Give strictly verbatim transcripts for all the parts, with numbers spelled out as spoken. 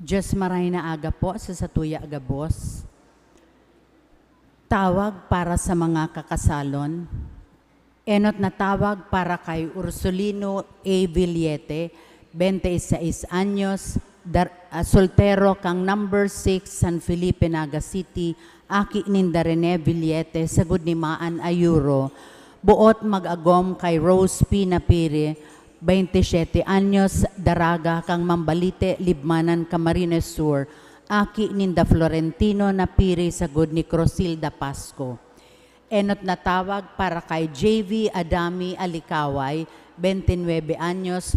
Diyos, maray na aga po sa satuya gabos. Tawag para sa mga kakasalon. Enot na tawag para kay Ursulino A. Villete, twenty-six anyos, dar-, ah, soltero, kan number six, San Felipe, Naga City, aki ninda Rene Villete, sagud ni Maan Ayuro. Buot mag-agom kay Rose P. Napiri, twenty-siyete anyos, daraga, kan Mambalite, Libmanan, Camarines Sur, aki ninda Florentino Napiri, sagud ni Crosilda Pasco. Enot na tawag para kay J V Adami Alikaway, twenty-nuebe anyos,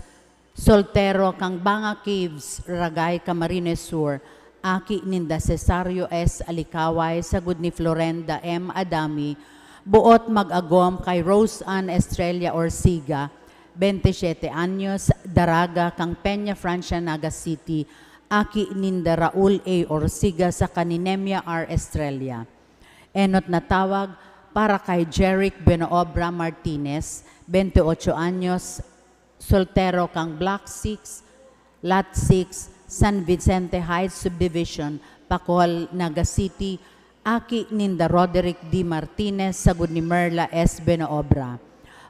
soltero, kan Banga Caves, Ragay, Camarines Sur, aki ninda Cesario S. Alikaway, sagud ni Florenda M. Adami. Buot mag-agom kay Rose Ann Estrella Orsiga, twenty-siyete anyos, daraga, kan Peña Francia, Naga City, aki ninda Raul A. Orsiga saka ni Nemia R. Estrella. Enot na tawag para kay Jeric Buenoobra Martinez, twenty-ocho anyos, soltero, kan Block six, Lot six, San Vicente Heights Subdivision, Pacol, Naga City, aki ninda Roderick D. Martinez sagud ni Merla S. Buenoobra.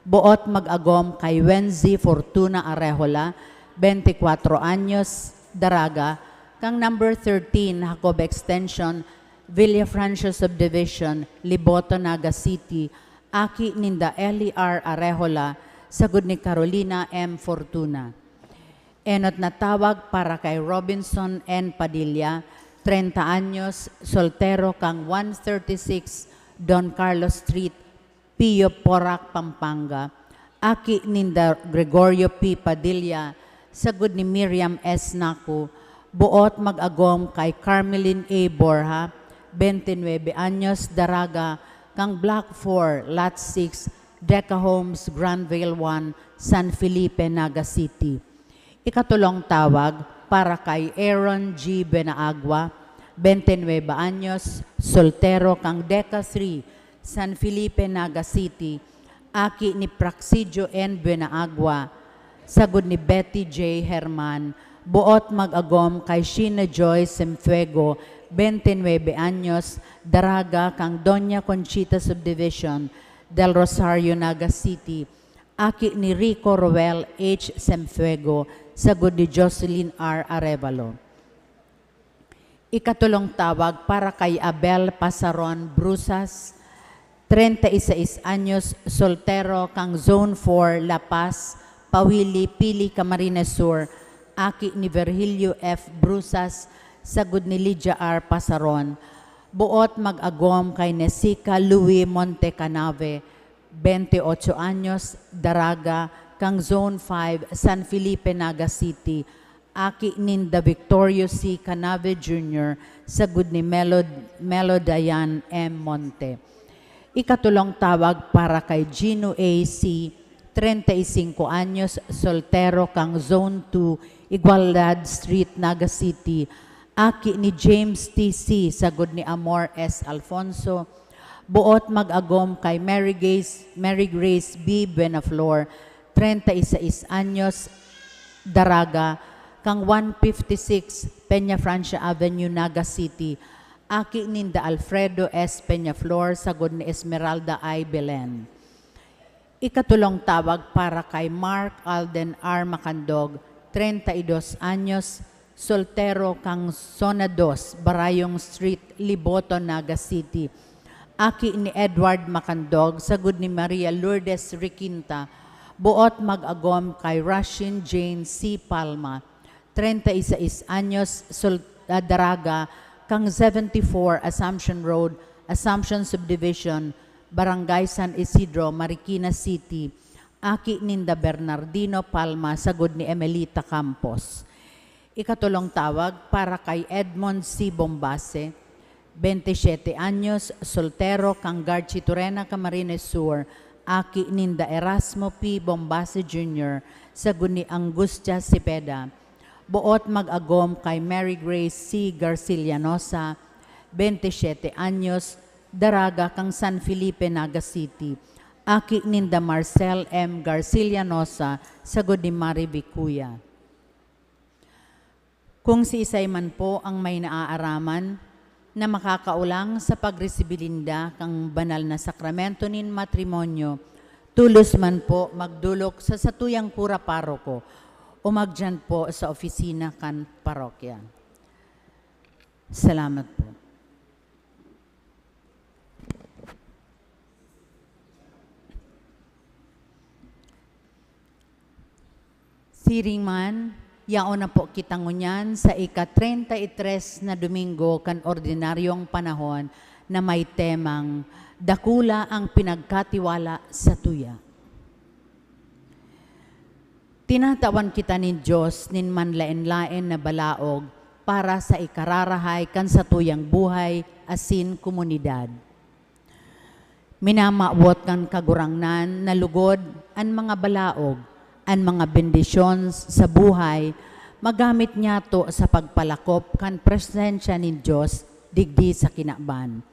Buot mag-agom kay Wenzy Fortuna Arejola, twenty-kuwatro anyos, daraga, kan number thirteen Jacob Extension, Villafranca Subdivision, Liboto, Naga City, aki ninda Eli R. Arejola, sagud ni Carolina M. Fortuna. Enot na tawag para kay Robinson N. Padilla, treinta anyos, soltero, kan one thirty-six Don Carlos Street, Pio Porac, Pampanga, aki ninda Gregorio P. Padilla, sagud ni Miriam S. Naku, buot mag-agom kay Carmelin A. Borja, twenty-nuebe anyos, daraga, kan Block four, Lot six, Deca Homes, Granville one, San Felipe, Naga City. Ikatulong tawag para kay Aaron G. Benaagua, twenty-nuebe anyos, soltero, kan Deca three, San Felipe, Naga City, aki ni Praxidio N. Benaagua, sagud ni Betty J. Herman, buot mag-agom kay Sheena Joy Semfuego, twenty-nuebe anyos, daraga, kan Doña Conchita Subdivision, Del Rosario, Naga City, aki ni Rico Roel H. Semfuego, sagud ni Jocelyn R. Arevalo. Ikatulong tawag para kay Abel Pasaron Brusas, treinta y seis anyos, soltero, kan Zone four, La Paz, Pawili, Pili, Camarines Sur, aki ni Virgilio F. Brusas, sagud ni Lydia R. Pasaron. Buot mag-agom kay Nesica Louis Montecanave, twenty-ocho anyos, daraga, kan Zone five, San Felipe, Naga City, aki ninda Victorio C. Canave Junior, sagud ni Melo, Melo Dayan M. Monte. Ikatulong tawag para kay Gino A. C., treinta y cinco anyos, soltero, kan Zone two, Igualdad Street, Naga City, aki ni James T C, sagud ni Amor S. Alfonso, buot mag-agom kay Mary Grace, Mary Grace B. Buenaflor, treinta y seis anyos, daraga, kan one fifty-six Peña Francia Avenue, Naga City, aki ninda Alfredo S. Peñaflor, sagud ni Esmeralda I. Belen. Ikatulong tawag para kay Mark Alden R. Macandog, treinta y dos anyos, soltero, kan Zona dos, Barayong Street, Liboto, Naga City. Aki ni Edward Macandog, sagud ni Maria Lourdes Requinta, buot mag-agom kay Rashin Jane C. Palma, treinta y seis anyos, sol-, ah, daraga, kan seventy-four Assumption Road, Assumption Subdivision, Barangay San Isidro, Marikina City, aki ninda Bernardino Palma, sagud ni Emelita Campos. Ikatulong tawag para kay Edmond C. Bombase, twenty-siete anyos, soltero, kan Garchitorena, Camarines Sur, aki ninda Erasmo P. Bombase Junior, sagud ni Angustia Cepeda. Buot mag-agom kay Mary Grace C. Garcilianosa, twenty-siete anyos, daraga, kan San Felipe, Naga City, aki ninda Marcel M. Garcilianosa, sagud ni Mari Vicuya. Kung siisay man po ang may naaaraman na makakaolang sa pagresibi ninda kan banal na sakramento nin matrimonyo, tolos man po magdolok sa satuyang kura paroko o magdiyan po sa opisina kan parokya. Salamat po. Siring man, yaon na po kita ngunyan sa ika-treinta y tres na Domingo kan ordinaryong panahon na may temang, "Dakula ang pinagkatiwala satuya." Tinatawan kita nin Dios nin manlaen-laen na balaog para sa ikararahay kan satuyang buhay asin komunidad. Minamawot kan Kagurangnan na lugod an mga balaog, an mga bendisyon sa buhay, magamit niyato sa pagpalakop kan presensya nin Dios digdi sa kinaban.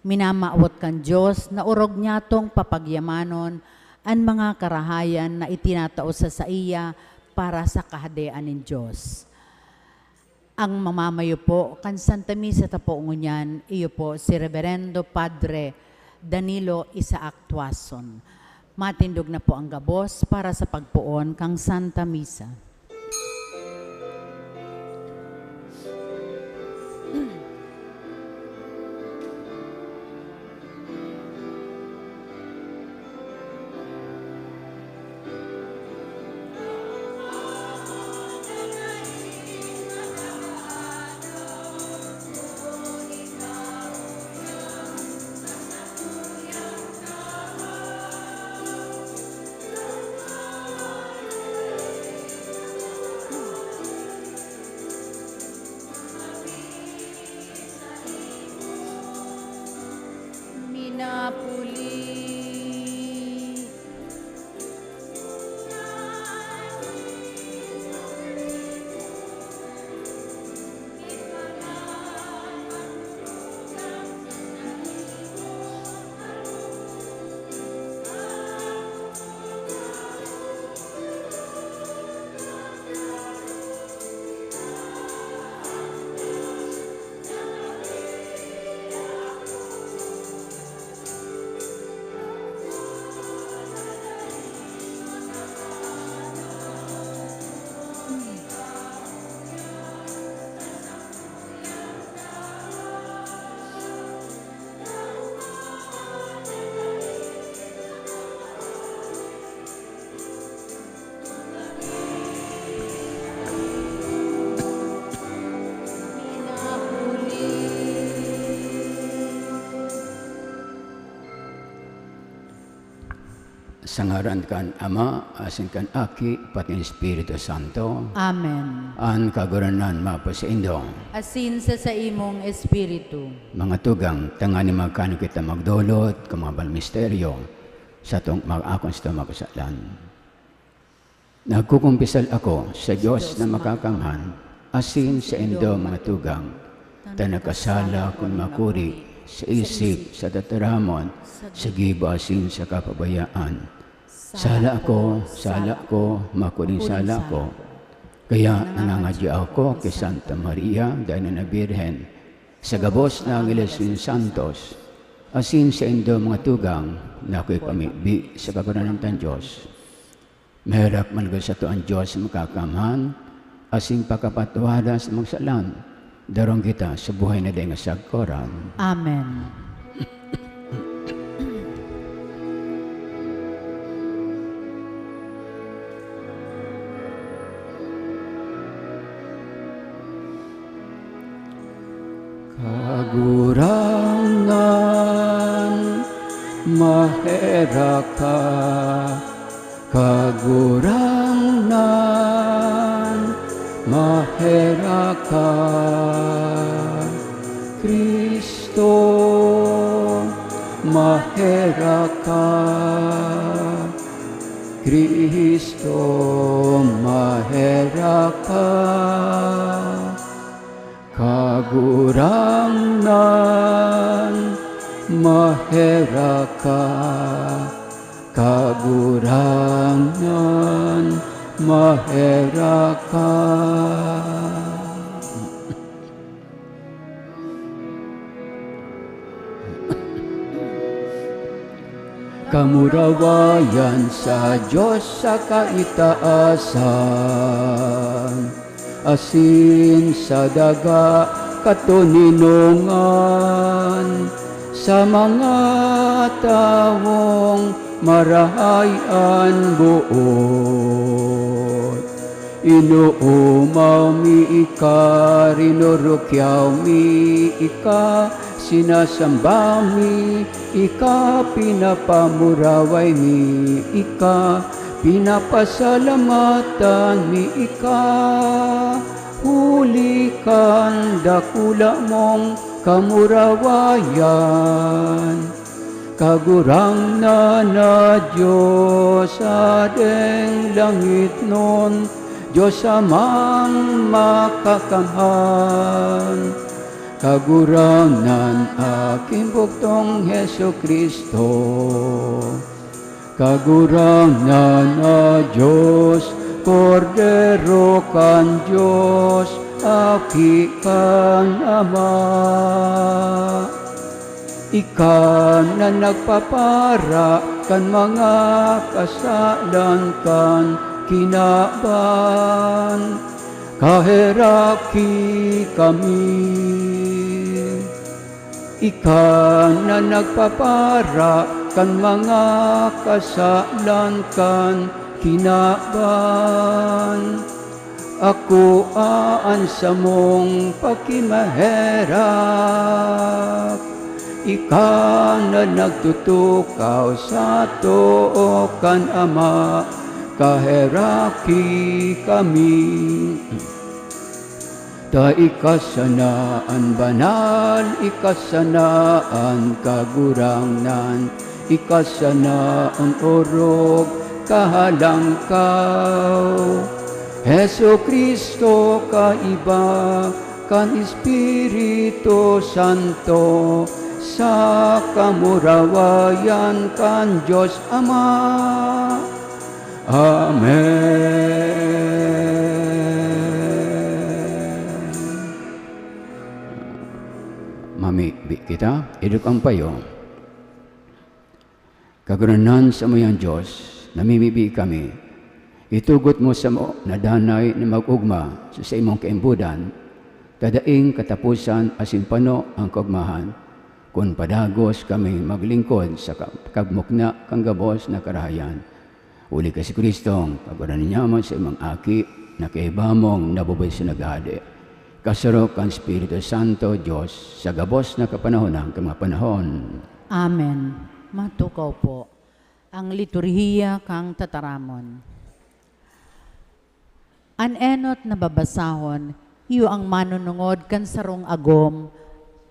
Minamawot kan Dios na orog niyatong papagyamanon an mga karahayan na itinatao sa saiya para sa Kahadean nin Dios. Ang mamamayo po kan Santa Misa ta po ngunyan, iyo po si Reverendo Padre Danilo Isaac Tuason. Matindog na po ang gabos para sa pagpoon kan Santa Misa. Minapuli. Sa ngaran kan Ama, asin kan Aki, pati kan Espiritu Santo. Amen. An Kagurangnan mapasaindo. Asin sa saimong espiritu. Mga tugang, tanganing magkakan kita magdolot kan mga banal misteryo, satong mag-akon sa mga kasalan. Nagkukumpisal ako sa Dios na makakamhan, asin saindo, mga tugang, ta nagkasala akong makuri sa isip, sa tataramon, sa gibo asin sa kapabayaan. Sala ako, sala ako, makuring sala ako. Kaya nangangadya ako ki Santa Maria, dai na Birhen, sa gabos na angeles nin santos, asin saindo, mga tugang, na ako'y pamibi sa Kagurangnan tang Dios. Maherak man gad sato an Dios Makakamhan, asin pakapatawaran sa mga kasalan, darong kita sa buhay na dai nasagkoran. Amen. Kagurangnan, maherak ka. Kagurangnan, maherak ka. Cristo, maherak ka. Cristo, maherak ka. Kagurangnan, maherak ka. Kagurangnan, maherak ka. Kamurawayan sa Dios sa kaitaasan, asin sa daga katoninongan, sa mga tawong marahay an boot. Inoomaw mi ika, rinurukyaw mi ika, sinasamba mi ika, pinapamuraway mi ika, pinapasalamatan mi ika, huli kan dakula mong kamurawayan. Kagurangnan na Dios, Hadeng langitnon, Dios Amang makakamhan, Kagurangnan, Aking bugtong Jesu-Cristo. Kagurangnan na Dios, Kordero kan Dios, Aki kan Ama. Ika na nagpapara kan mga kasalan kan kinaban, kaheraki kami. Ika na nagpapara kan mga kasalan kan kinaban, akoa an samong pakimaherak. Ika na nagtutukaw sa too kan Ama, kaheraki kami. Ta ika sana an banal, ika sana an kagurangnan, ika sana an orog kahalangkaw. Jesu-Cristo, kaiba kan Espiritu Santo, sa kamurawayan kan Dios Ama. Amen. Mamibi kita, idok ang payo. Kagurangnan, samuyang Dios, namimibi kami. Itugot mo samo na danay na mag-ogma sa saimong kaimbodan, ta daing kataposan asin pano ang kaogmahan, kun padagos kami maglingkod sa ka-, kagmukna kan gabos na karahayan. Huli kan Jesu-Cristo, Kagurangnan ninyaman sa imong Aki, na kaiba mong nabubuhay sa naghahade. Kasaro kan Espiritu Santo, Dios, sa gabos na kapanahonan kan mga panahon. Amen. Matukaw po. Ang liturhiya kan tataramon. An enot na babasahon, iyo ang manunungod kan sarong agom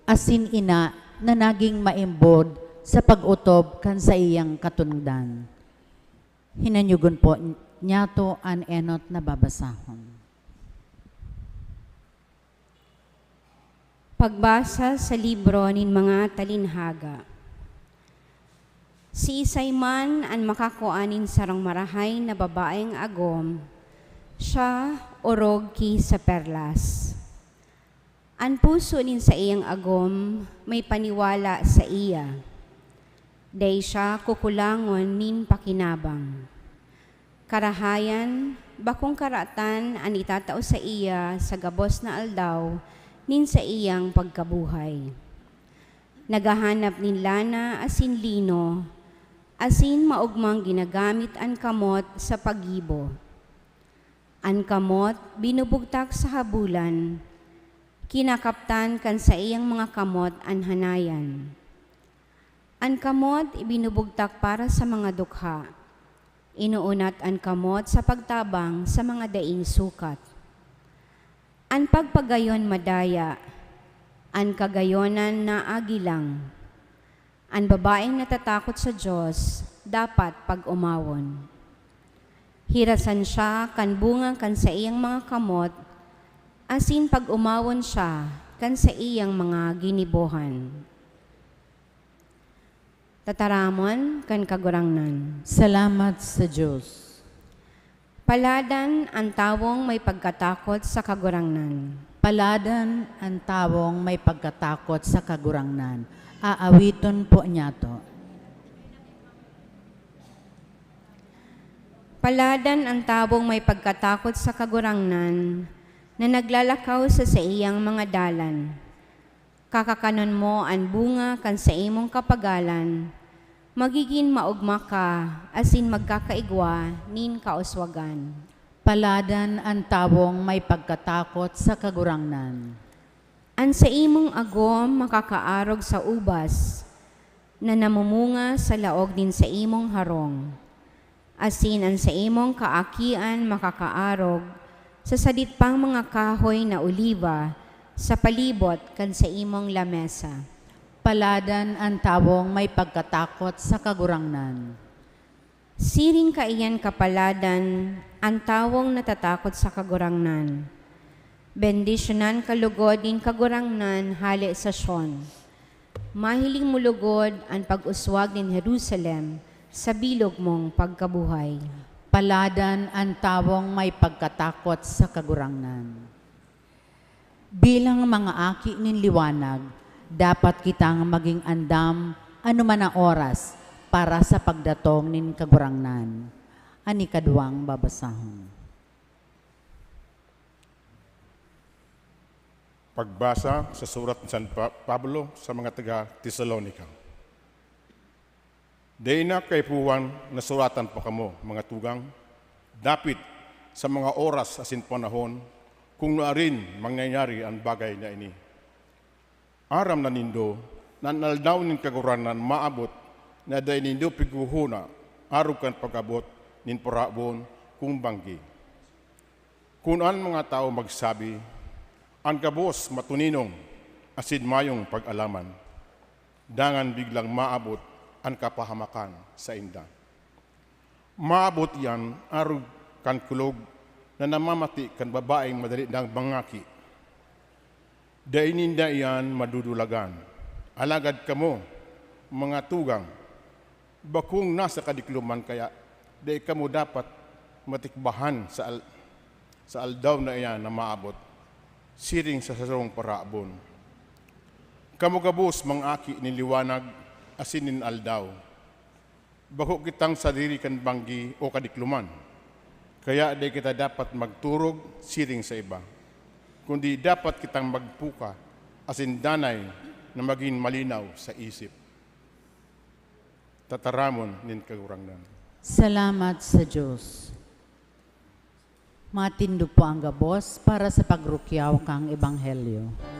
asin ina na nagin maimbod sa pag-otob kan saiyang katundan. Hinanyogon po niyato an enot na babasahon. Pagbasa sa libro nin mga talinhaga. Siisay man an makakua nin sarong marahay na babaeng agom, siya orog ki sa perlas. An puso nin saiyang agom may paniwala saiya. Dai siya kukulangon nin pakinabang. Karahayan, bakong karatan an itatao saiya sa gabos na aldaw nin saiyang pagkabuhay. Naghahanap nin lana asin lino, asin maogmang ginagamit an kamot sa paggibo. An kamot binubugtak sa habulan, kinakaptan kan saiyang mga kamot an hanayan. An kamot ibinubugtak para sa mga dukha, inuunat an kamot sa pagtabang sa mga daing sukat. An pagpagayon madaya, an kagayonan naagilang. An babaeng natatakot sa Dios dapat pag-omawon. Hirasan siya kan bunga kan saiyang mga kamot, asin pag-omawon siya kan saiyang mga ginibohan. Tataramon kan Kagurangnan. Salamat sa Dios. Paladan an tawong may pagkatakot sa Kagurangnan. Paladan an tawong may pagkatakot sa Kagurangnan. Aawiton po niyato. Paladan an tawong may pagkatakot sa Kagurangnan, na naglalakaw sa saiyang mga dalan. Kakakanon mo an bunga kan saimong kapagalan, magigin maogma ka asin magkakaigwa nin kauswagan. Paladan an tawong may pagkatakot sa Kagurangnan. An saimong agom makakaarog sa ubas na namumunga sa laog nin saimong harong, asin an saimong kaakian makakaarog sa sadit pang mga kahoy na oliba sa palibot kan saimong lamesa. Paladan an tawong may pagkatakot sa Kagurangnan. Siring kaiyan kapaladan an tawong natatakot sa Kagurangnan. Bendisyonan ka lugod nin Kagurangnan hale sa Sion. Mahiling mo lugod an pag-uswag nin Jerusalem sa bilog mong pagkabuhay. Paladan an tawong may pagkatakot sa Kagurangnan. Bilang mga aki nin liwanag, dapat kitang magin andam anoman na oras para sa pagdatong nin Kagurangnan. An ikaduwang babasahon. Pagbasa sa surat ni San Pa-, Pablo sa mga taga Tesalonica. Dai na kaipuhan na suratan pa kamo, mga tugang, dapit sa mga oras asin panahon kung nuarin mangyayari an bagay na ini. Aram na nindo na an aldaw nin Kagurangnan maabot na dai nindo pighohona arog kan pag-abot nin parahabon kung banggi. Kun an mga tawo magsabi, "An gabos matoninong asin mayong pag-alaman," dangan biglang maabot an kapahamakan sainda. Maabot iyan arog kan kulog na namamati kan babaeng madali nang mangaki. Dai ninda iyan madudulagan. Alagad kamo, mga tugang, bakong nasa kadikloman kaya dai kamo dapat matikbahan sa al-, sa aldaw na iyan na maabot, siring sa sarong parahabon. Kamo gabos, mga aki nin liwanag asin nin aldaw. Bako kitang sadiri kan banggi o kadikloman, kaya dai kita dapat magturog siring sa iba, kundi dapat kitang magpuka asin danay na magin malinaw sa isip. Tataramon nin Kagurangnan. Salamat sa Dios. Matindog po ang gabos para sa pagrukyaw kan Ebanghelyo.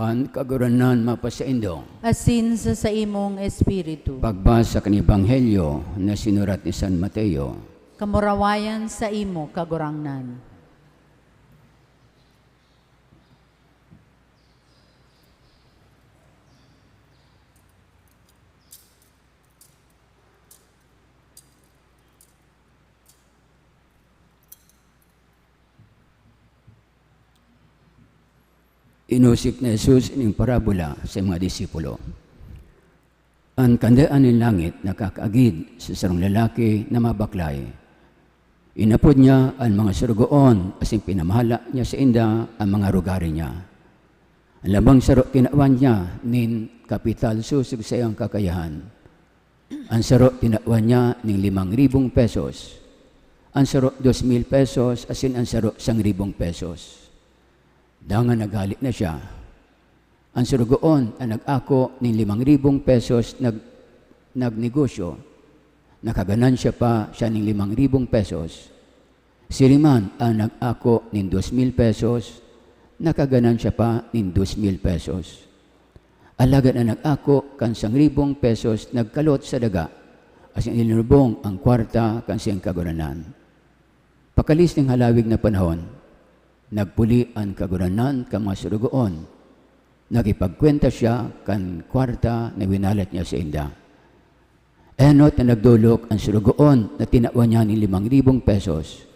An Kagurangnan mapasaindo. Asin sa saimong espiritu. Pagbasa kan Ebanghelyo na sinurat ni San Mateo. Kamurawayan saimo, Kagurangnan. Inosip ni Jesus ining parabola sa mga disipulo. An kandaan nin langit nakakaagid sa sarong lalaki na mabaklay. Inapod niya an mga sorogoon asin pinamahala niya sainda an mga rugari niya. An labang saro tinawan niya nin kapital sosog sa iyang kakayahan. An saro tinawan niya nin limang ribong pesos, an saro dos mil pesos, asin an saro sangribong pesos. Dangan naghale na siya. An sorogoon na nag-ako nin limang ribong pesos nag-, nagnegosyo, nakaganan siya pa siya nin limang ribong pesos. Siring man an nag-ako nin dos mil pesos, nakaganan siya pa nin dos mil pesos. Alagad an nag-ako kan sangribong pesos nagkalot sa daga, asin inilubong an kwarta kan saiyang kagurangnan. Pakalis nin halawig na panahon, nagpuli an kagurangnan kan mga sorogoon. Nakipagkwenta siya kan kwarta na winalat niya sainda. Enot na nagdolok an sorogoon na tinawan niya nin limang ribong pesos.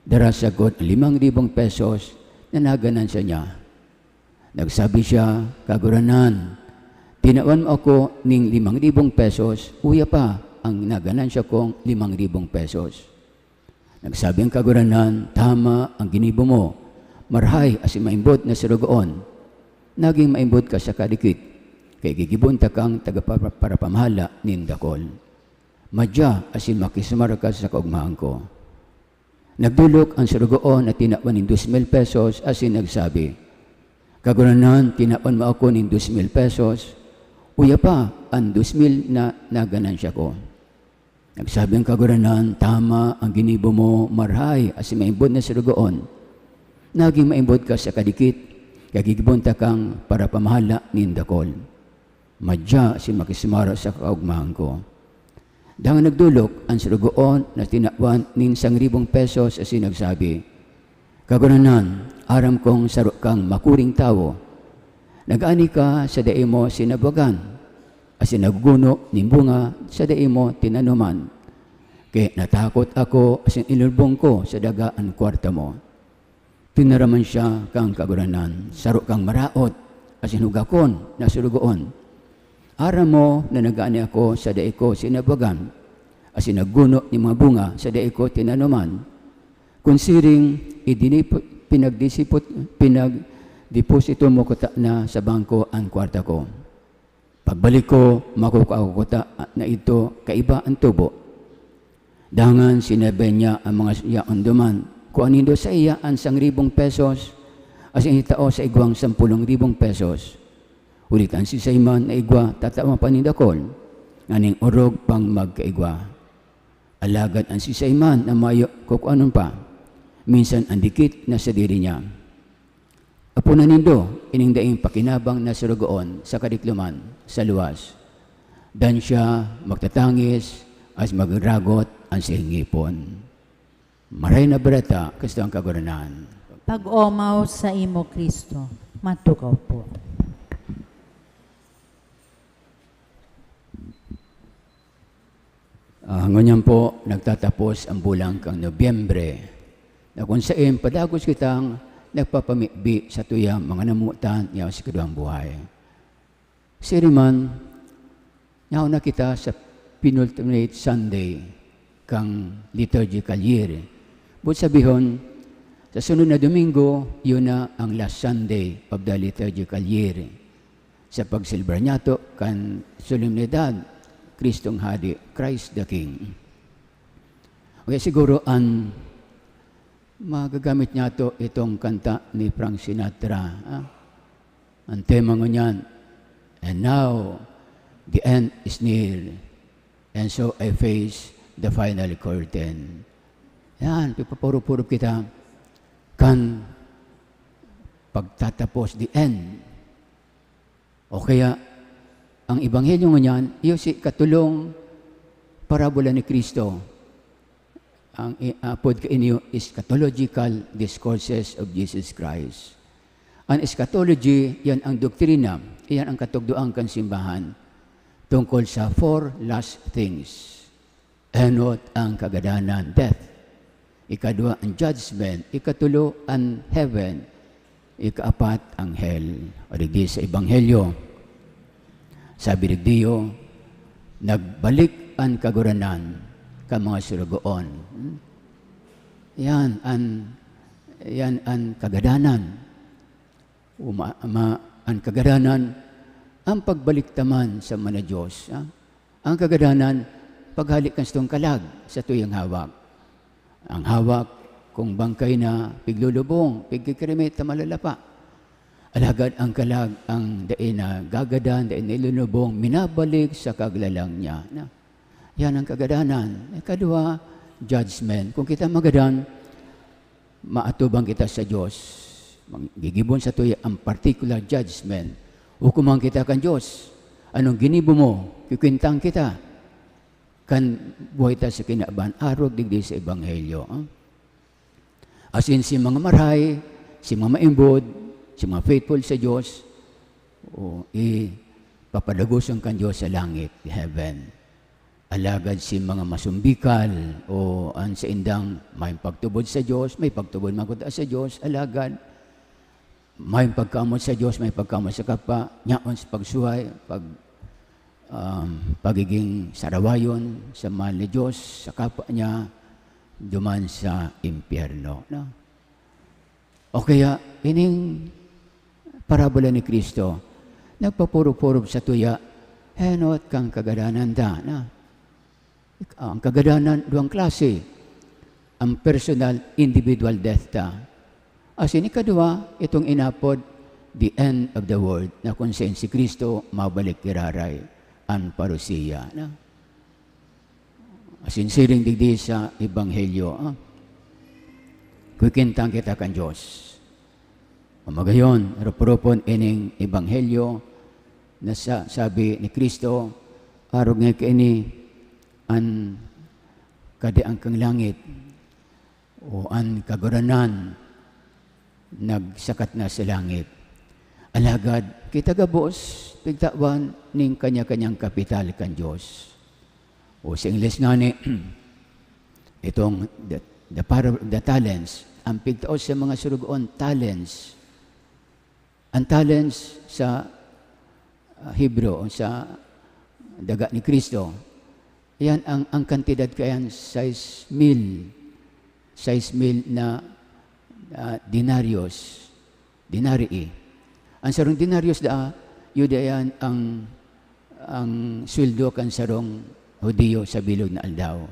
Dara sagkod an limang ribong pesos na naganansya niya. Nagsabi siya, "Kagurangnan, tinawan mo ako nin limang ribong pesos, uya pa an naganansya kong limang ribong pesos." Nagsabi an Kagurangnan, "Tama an ginibo mo, marahay asin maimbod na sorogoon. Nagin maimbod ka sa kadikit, kaya gigiboon ta kang tagaparapamahala nin dakol. Madya asin makisumara ka sa kaogmahan ko." Nagdolok an sorogoon na tinawan nin dos mil pesos asin nagsabi, "Kagurangnan, tinawan mo ako nin dos mil pesos, uya pa an dos mil na naganansya ko." Nagsabi an Kagurangnan, "Tama an ginibo mo, marahay asin maimbod na sorogoon. Nagin maimbod ka sa kadikit, kaya gigiboon ta kang parapamahala nin dakol. Madya asin makisumara sa kaogmahan ko." Dangan nagdolok an sorogoon na tinawan nin sangribong pesos asin nagsabi, "Kagurangnan, aram kong saro kang makuring tawo. Nag-ani ka sa dai mo sinabugan, asin nagguno nin bunga sa dai mo tinanuman. Kaya natakot ako asin inilubong ko sa daga an kwarta mo." Tinaraman siya kan Kagurangnan, "Saro kang maraot asin hugakon na sorogoon. Aram mo na nag-ani ako sa dai ko sinabugan, asin nagguno nin mga bunga sa dai ko tinanuman. Kun siring, idinipo-, pinagdisipot-, pinagdeposito mo kutana sa bangko an kwarta ko. Pagbalik ko, makukua ko kuta na idto kaiba an tubo." Dangan sinabihan niya an mga yaon duman, "Kua nindo saiya an sangribong pesos, asin itao sa igwang sampolong ribong pesos. Huli ta an siisay man na igwa tatawan pa nin dakol, nganing orog pang magkaigwa. Alagad an siisay man na mayo, kukuanon pa minsan an dikit na sadiri niya. Aponan nindo ining daing pakinabang na sorogoon sa kadikloman, sa luwas. Dan siya magtatangis asin magraragot an saiyang ngipon." Maray na Bareta, Kristo ang Kagurangnan. Pag-omaw saimo, Kristo. Matukaw po. Ah, ngunyan po, nagtatapos ang bulan kan Nobyembre, na kung saen padagos kitang nagpapamibi sa tuyang mga namotan niya sa kaduang buhay. Siring man, yaon na kita sa penultimate Sunday kan liturgical year. Boot sabihon, sa sunod na Domingo, yun na ang last Sunday of the liturgical year. Sa pagselebrar niyato kan solemnidad, Kristong Hade, Christ the King. Kaya siguro an magagamit niyato itong kanta ni Frank Sinatra, ah. Ang tema ngunyan, "And now, the end is near, and so I face the final curtain." Yan, pipapurop-purop kita kan pagtatapos, the end. O kaya, ang ebanghelyo ngunyan, iyo si katulong parabola ni Kristo. Ang i-, apod kaini, eschatological discourses of Jesus Christ. An eschatology, yan ang doktrina, iyan ang katugdoan kan simbahan tungkol sa four last things. Enot ang kagadanan, death. Ikadwa, ang judgment. Ikatulo, ang heaven. Ikaapat, ang hell. O digdi sa Ebanghelyo, sabi digdiyo, "Nagbalik an Kagurangnan kan mga sorogoon." Hmm? Yan an, yan an kagadanan. Uma-, ma-, an kagadanan, ang pagbalik ta man sa mana Diyos, ha? Ang kagadanan, paghale kan satong kalag, satuyang hawak. Ang hawak, kung bangkay na, piglulubong, pigkikirimi ta malalapa. Alagad ang kalag, ang dai nagagadan, dai nilulubong, minabalik sa kaglalang niya. Na, yan ang kagadanan. Ikadwa, judgment. Kung kita magadan, maatubang kita sa Diyos. Gigibon sa tuya ang particular judgment. Hukuman kita kan Diyos. Anong ginibo mo? Kikwintahan kita. Kan buhay ta sa kinaban, arog digdi sa Ebanghelyo. Ah? As in, si mga maray, si mga maimbod, si mga faithful sa Diyos, o, ipapadagoson kan Diyos sa langit, heaven. Alagad si mga masumbikal, o an saindang may pagtubod sa Diyos, may pagtubod man kuta sa Diyos, alagad may pagkaamot sa Diyos, may pagkaamot sa kapwa, nyaon sa pagsuhay, pag, um, pagiging sarawayon sa mahal ni Diyos, sa kapwa niya, duman sa impyerno, no? O kaya, ining parabola ni Cristo, nagpapurop-purop sa tuya, henot kang kagadanan ta, no? Ang kagadanan, duwang klase. Ang personal, individual death ta. Asin ikadwa, itong inapod, the end of the world, na kung saen si Cristo mabalik giraray, an parousia, no? Asin siring digdi sa Ebanghelyo, ah, kwintahan kita kan Diyos. Magayon, rupuropon ining Ebanghelyo na sa, sabi ni Cristo, arog nga kaini an kadian kan langit o an Kagurangnan nagsakat na sa langit. Alagad, kita gabos, pigtawan ning kanya-kanyang kapital kan Diyos. O sa Ingles ngani, itong the, the parable of the talents, ang pigtao sa mga surugoon, talents. Ang talents sa, ah, Hebrew, sa daga ni Cristo, yan ang, ang kantidad kayan, sais mil, sais mil na, ah, denarios, denarii. Ang sarong denarios daa, yun yan ang, ang sweldo kan sarong Hudiyo sa bilog na aldaw.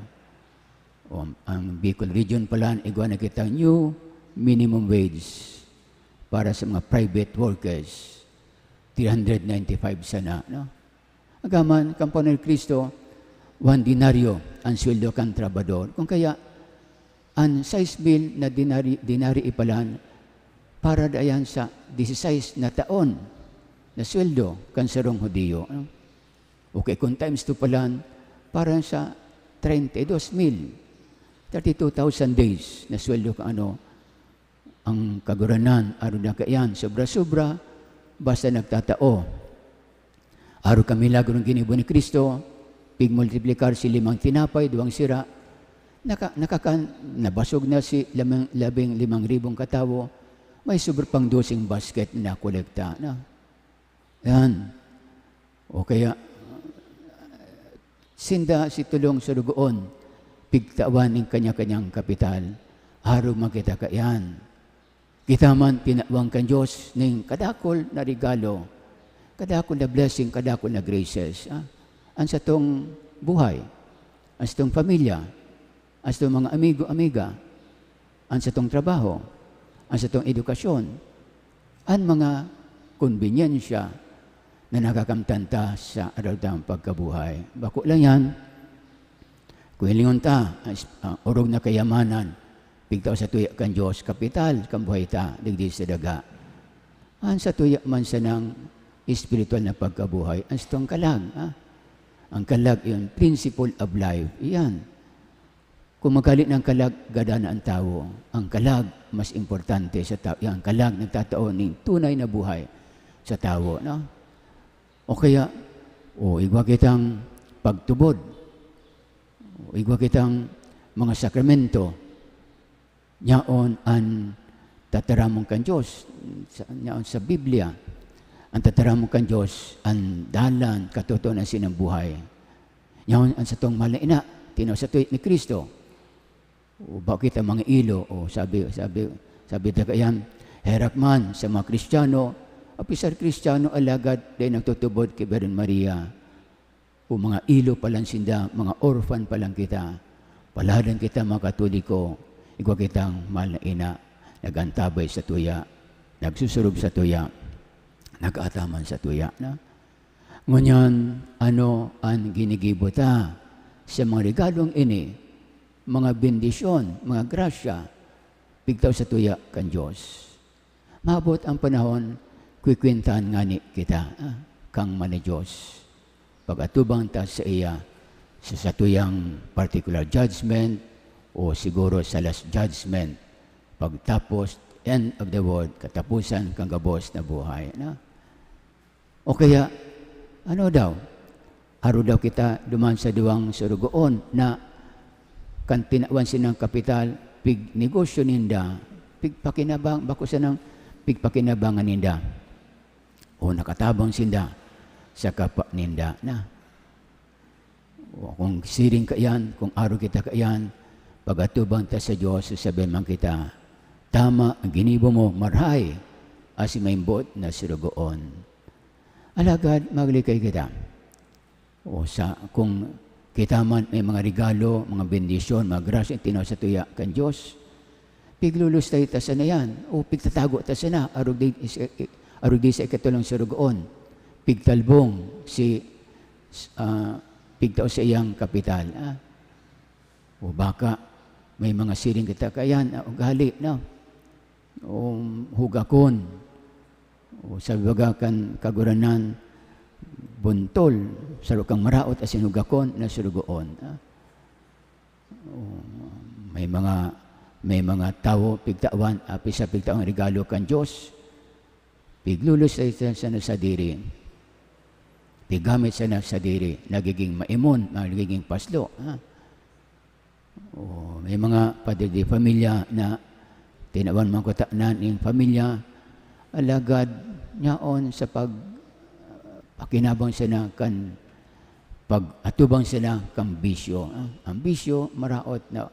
O, ang Bicol Region pala, igwa na kita new minimum wage para sa mga private workers. Three hundred ninety-five sana, no? Agaman, kan panahon ni Cristo, one denaryo ang sweldo kan trabador. Kung kaya, an sais mil na denari, denari ipalan, para dayan sa dieciséis na taon na sweldo kan sarong Hudiyo, no? Okay, kung times two palan, para sa treinta y dos mil, thirty-two thousand days na sweldo kan ano, ang Kagurangnan, arog na kaiyan, sobra-sobra, basta nagtatao. Arog kan milagrong ginibo ni Cristo, pigmultiplikar si limang tinapay, duwang sira, naka-, nakakan, nabasog na si lamang, labing limang ribong katawo, may sobra pang doseng basket na nakolekta na. Yan. O kaya, sinda si tulong surugoon, pigtawan nin kanya-kanyang kapital. Arog man kita kaiyan. Kita man tinawan kan Dios ning kadakul na regalo, kadakul na blessing, kadakul na graces, ah. An satong buhay, an satong pamilya, an satong mga amigo, amiga, an satong trabaho, an satong edukasyon, an mga konbinyensya na nakakamtan ta sa aroaldaw na pagkabuhay. Bako lang yan. Kung hilingon ta, as-, ah, orog na kayamanan, pigtao sa tuya kan Dios, kapital kan buhay ta, digdi sa daga. An sa tuya man sanang espiritual na pagkabuhay, an satong kalag, ah. Ang kalag, iyon, principle of life. Iyan. Kung maghale na ang kalag, gadan na an tawo. Ang kalag, mas importante sa tawo. Iyan, ang kalag, nagtatao nin tunay na buhay sa tawo, no? O kaya, o, igwa kitang pagtubod. O, igwa kitang mga sakramento. Yaon an tataramon kan Dios, sa, yaon sa Biblia. An tataramon kan Dios, an dalan, katotohanan asin an buhay. Yaon an satong mahal na ina, tinaw sa tuya ni Cristo. O, bako kita mga ilo, o, sabi, sabi, sabi ta kaiyan, herak man sa mga Kristiyano, apisar Kristiyano, alagad dai nagtutubod ki Birhen Maria. O mga ilo pa lang sinda, mga orphan pa lang kita. Paladan kita, mga Katoliko, igwa kitang mahal na ina, nag-antabay sa tuya, nagsusurog sa tuya. nag-aataman sa tuya na. Ngunyan, ano an ginigibo ta sa mga regalong ini, mga bendisyon, mga grasya, pigtao sa tuya kan Dios? Maabot ang panahon, kwikwentahan ngani kita, ah, kan Ama na Dios. Pag-atubang ta saiya sa satuyang particular judgment o siguro sa last judgment, pagtapos, end of the world, katapusan kan gabos na buhay, no? O kaya, ano daw? Arog daw kita duman sa duwang sorogoon na kan tinawan sinang kapital, pignegosyo ninda, pigpakinabang, bako sanang pigpakinabangan ninda. O nakatabang sinda sa kapwa ninda na. O kung siring kaiyan, kung arog kita kaiyan, pag-atubang ta sa Dios, sasabihan man kita, "Tama an ginibo mo, marahay, asin maimbot na sorogoon." Alagad maglikay kita. O sa, kung kita man may mga regalo, mga bendisyon, mga grasya, tinaw sa tuya kan Dios, piglulustay ta sana yan, o pigtatago ta sana, arog di, is-, i-, arog di sa ikatulong sorogoon, pigtalbong si, ah, pigtao sa iyang kapital, ah. O baka may mga siring kita kaiyan na ugali, no? O hugakon. O sabi baga kan Kagurangnan, buntol, saro kang maraot asin hugakon na sorogoon, ah. O, may mga, may mga tawo pigtawan, api sa pigtawan regalo kan Dios, piglulus sa, sa, sa, sa diri, piggamit sana sa diri, nagiging maimon, nagiging paslo, ha? O, may mga padre de familia na tinawan man kutana nin pamilya, alagad yaon sa pag-, pakinabang sana kan pag-atubang sana kan bisyo, ah. Ang bisyo, maraot na,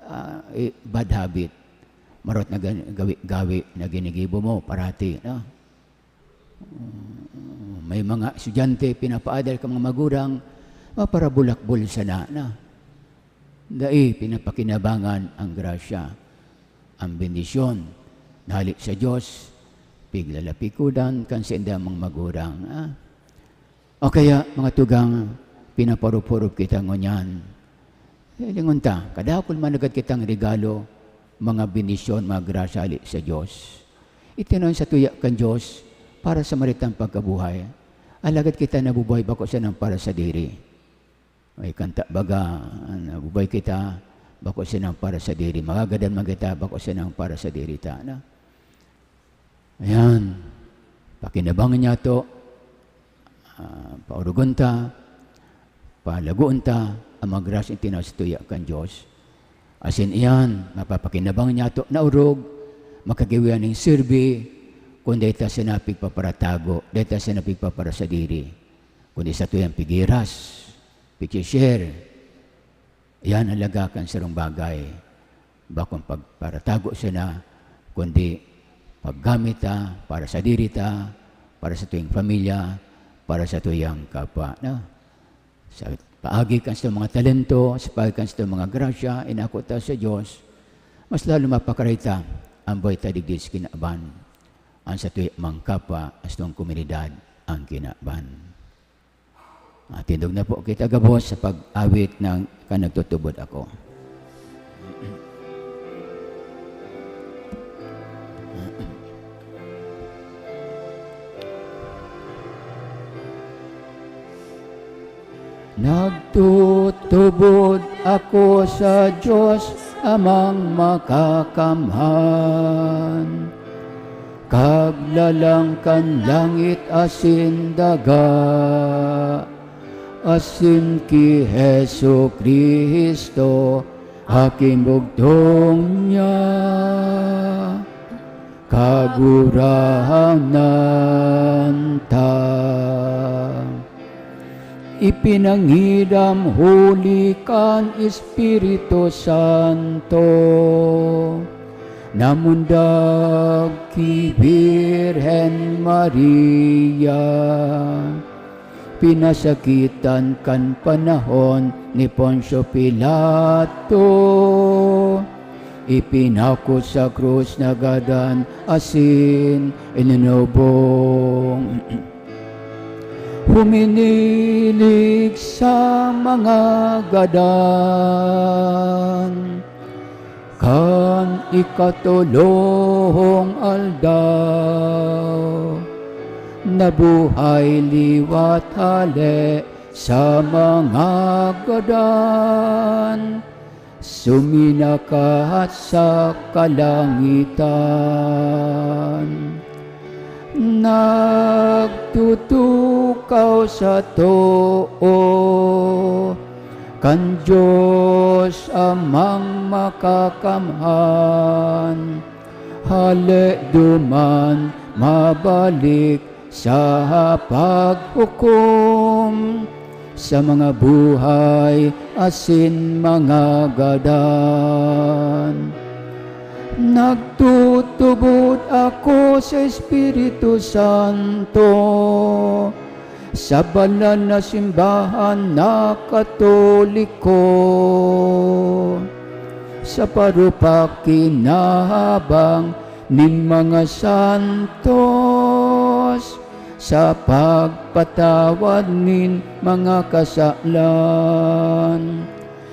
ah, eh, bad habit. Maraot na gan-, gawi-gawi na ginigibo mo parati, no? Mm, may mga estudyante pinapaadal kan mga magurang, maparabulakbol sana na. Dai pinapakinabangan ang grasya, ang bendisyon na hale sa Dios, piglalapikodan kan saindang mga magurang, ah. O kaya, mga tugang, pinaparup-hurup kita ngunyan. Hilingon ta, kadakul man agad kitang regalo, mga bendisyon, mga grasya hale sa Dios. Itinaw sa tuya kan Dios para sa maritang pagkabuhay. Alagad kita nabubuhay bako sanang para sa diri. May kanta baga, nabubuhay kita bako sanang para sa diri. Magagadan man kita bako sanang para sa diri ta, no? Ayan. Pakinabangan niya to. Ah, paurugon ta, palagoon ta, ang mga grasyang tinaw sa tuya kan Dios. Asin iyan, mapapakinabangan niya to na orog, makagiwian ning sirbi, kun dai ta sana pigpaparatago, dai ta sana pigpaparasadiri, kundi sa tuyang pigiras, pigsi-share. Iyan ang laga kan sarong bagay. Bakong pagparatago sana, kundi paggamit ta para sa diri ta, para sa tuyang pamilya, para sa tuyang kapwa, no? Sa paagi kan satong mga talento, sa paagi kan satong mga grasya, inako ta sa Dios, mas lalo mapakaray ta ang buhay ta digdi sa kinaban. Ang satuyang kapwa, satong komunidad, ang kinaban. Ah, tindog na po kita gabos sa pag-awit ng Kan Nagtutubod Ako. Nagtutubod ako sa Dios, Amang Makakamhan, Kaglalang kan langit asin daga, asin ki Jesu-Cristo, Aking bugtong niya, Kagurangnan ta. Ipinangidam huli kan Espiritu Santo na mundag ki Birhen Maria, pinasakitan kan panahon ni Poncio Pilato, Ipinako sa krus, nagadan asin ininubong. Huminilig sa mga gadan. Kan ikatolong aldaw, nabuhay liwat hale sa mga gadan, suminakat sa kalangitan. Nagtutukaw sa too kan Dios Amang Makakamhan, hale duman mabalik sa paghukom sa mga buhay asin mga gadan. Nagtutubod ako sa Espiritu Santo, sa banal na simbahan na Katoliko, sa parupak kinahabang nin mga santos, sa pagpatawad nin mga kasalan,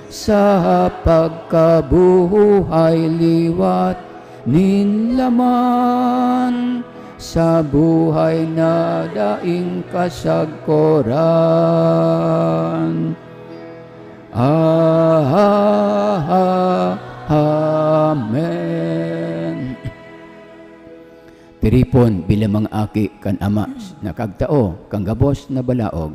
sa pagkabuhay liwat nin laman, sa buhay na daing kasagkoran. Ah, amen. Tiripon bilang mga aki kan Ama na kagtao kan gabos na balaog,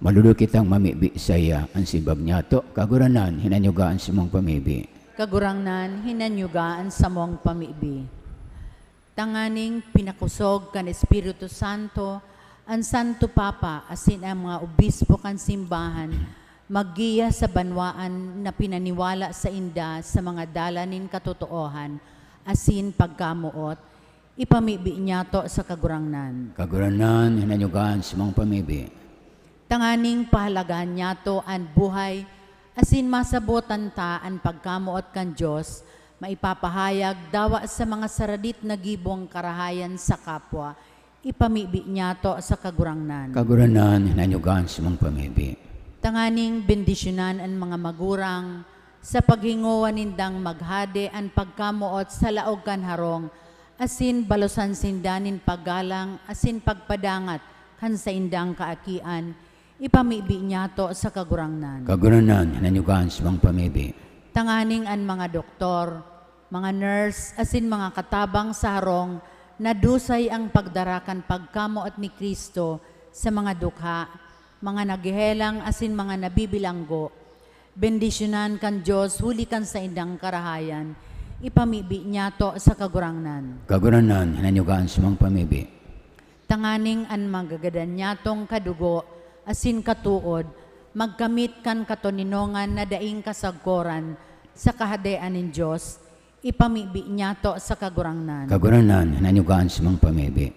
maluluy kitang mamibi saiya. An simbag niyato, Kagurangnan, hinanyuga an samong pamibi. Kagurangnan, hinanyuga an samong pamibi. Tanganing pinakosog kan Espiritu Santo an Santo Papa asin an mga obispo kan simbahan, maggiya sa banwaan na pinaniwala sainda sa mga dalan nin katotoohan asin pagkamoot, ipamibi niyato sa Kagurangnan. Kagurangnan, hinanyuga an samong pamibi. Tanganing pahalagahan niyato an buhay asin masabotan ta an pagkamoot kan Dios, maipapahayag dawa sa mga saradit na gibong karahayan sa kapwa, ipamibi niyato sa Kagurangnan. Kagurangnan, hinanyuga an samong pamibi. Tanganing bendisyonan an mga magurang, sa paghingowa nindang maghade an pagkamoot sa laog kan harong, asin balosan sinda nin paggalang asin pagpadangat kan saindang kaakian, ipamibi niyato sa Kagurangnan. Kagurangnan, hinanyuga an samong pamibi. Tanganing an mga doktor, mga nurse, asin mga katabang sa harong na dusay an pagdara kan pagkamoot ni Cristo sa mga dukha, mga naghehelang asin mga nabibilanggo, bendisyonan kan Dios huli kan saindang karahayan, ipamibi niyato sa Kagurangnan. Kagurangnan, hinanyuga an samong pamibi. Tanganing an magagadan niyatong kadugo asin katood magkamit kan katoninongan na daing kasagkoran sa Kahadean nin Dios, ipamibi niyato sa Kagurangnan. Kagurangnan, hinanyuga an samong pamibi.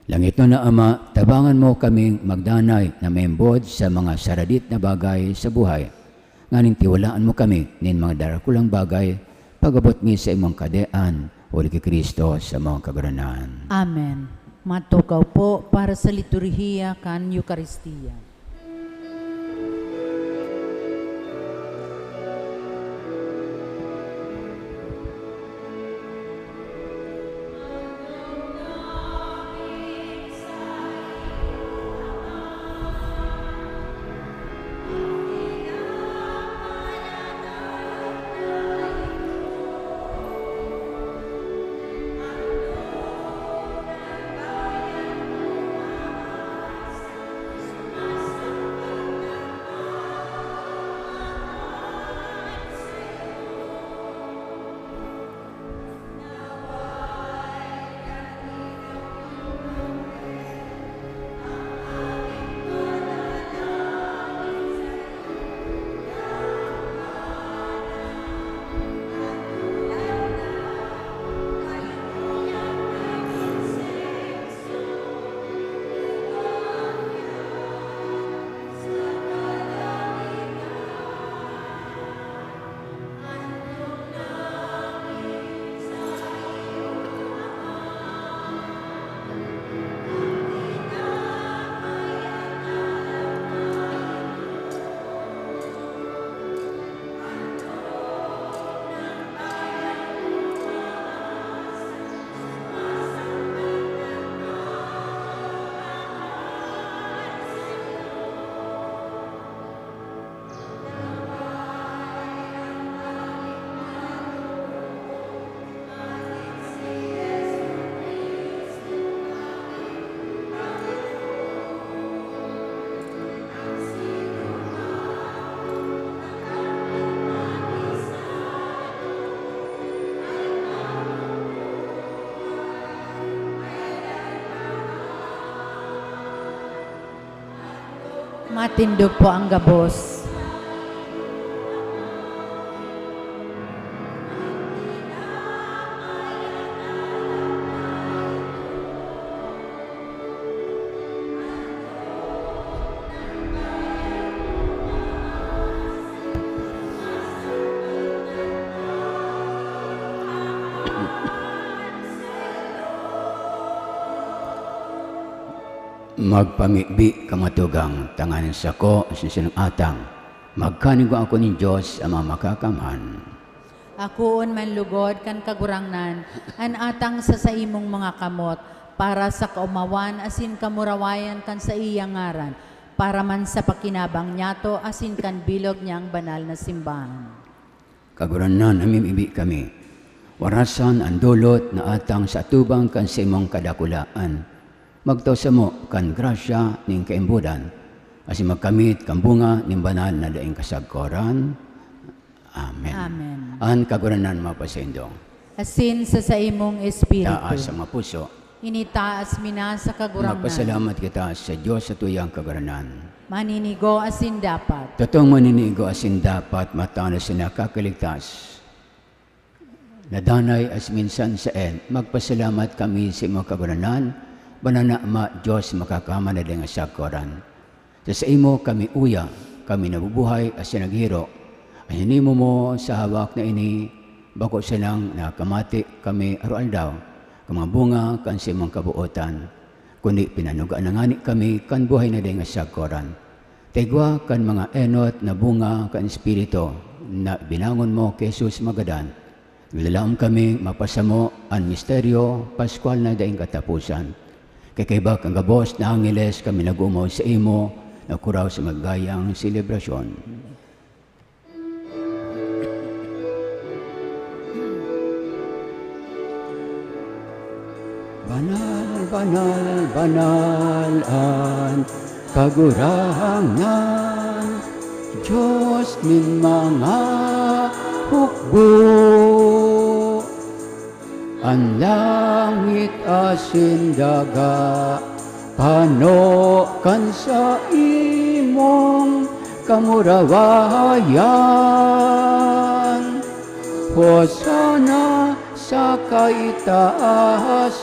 Langitnon na Ama, tabangan mo kaming magdanay na maimbod sa mga saradit na bagay sa buhay, nganing tiwalaan mo kami nin mga darakulang bagay, pag-abot mi sa imong Kahadean, huli ki Cristo, samong Kagurangnan. Amen. Matukaw po para sa liturhiya kan Eukaristia. Matindog po ang gabos. Magpamibi kamo, tugang, tanganing sako asin sinong atang magkanigwa ako nin Dios Ama Makakamhan. Akoon man lugod kan Kagurangnan an atang sa saimong mga kamot, para sa kaomawan asin kamurawayan kan saiyang ngaran, para man sa pakinabang niyato asin kan bilog niyang banal na simbahan. Kagurangnan, namimibi kami. Warasan an dolot na atang sa atubang kan saimong kadakulaan. Magtao samo kan grasya nin kaimbodan, asin magkamit kan bunga nin banal na daing kasagkoran. Amen. Amen. An Kagurangnan mapasaindo. Asin sa saimong espiritu. Taas ang mga puso. Initaas mi na sa Kagurangnan. Magpasalamat kita sa Dios sa tuyang kagurangnan. Maninigo asin dapat. Totoong maninigo asin dapat, matanos na nakakaligtas. Nadanay as minsan saen, magpasalamat kami sa imo Kagurangnan, Banal na Ama, Dios Makakamhan na daing kasagkoran. Sa saimo kami uya, kami nabubuhay asin naghihiro. An hinimo mo sa hawak na ini, bako sanang nakamati kami aroaldaw, kan mga bunga kan saimong kabootan, kundi pinanuga na ngani kami kan buhay na daing kasagkoran. Tigwa kan mga enot na bunga kan Espiritu na binangon mo ki Jesus Magadan, Naglaom kami mapasamo an misteryo paskwal na daing kataposan. Kaiba kan gabos na angheles kami nag-oomawon saimo, nagkuraw sa magayang selebrasyon. Banal, banal, banal an Kagurangnan, Dios nin mga hukbo. An langit asin daga pano kan saimong kamurawayan. Hosana sa kaitaasan.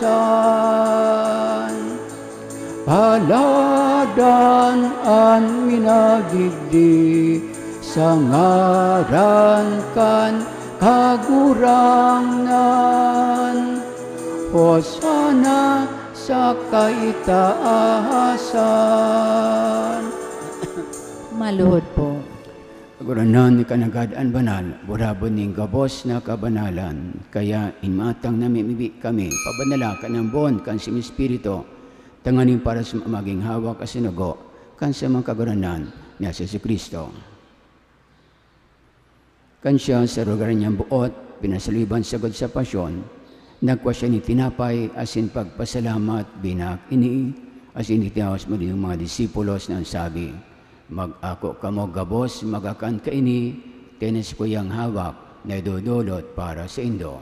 Paladan an minadigdi sa ngaran kan Kagurangnan. Hosana sa kaitaasan. Maluhod po. Kagurangnan, ika nanggad an banal, burabod nin gabos na kabanalan. Kaya, imatang namimibi kami, pabanala kan ambon kan saimong Espiritu, tanganing para sa magin hawak asin dugo kan samong Kagurangnan na si Jesu-Cristo. Kan siya, sa lugar niyang boot, pinasaliban sagkod sa pasyon, nagkua siya nin tinapay asin pagpasalamat, binaak ini, asin itinaos mo nin mga disipulos na nagsabi, "Mag-ako kamo gabos, magakan kaini, ta ini sakuyang hawak na idodolot para saindo."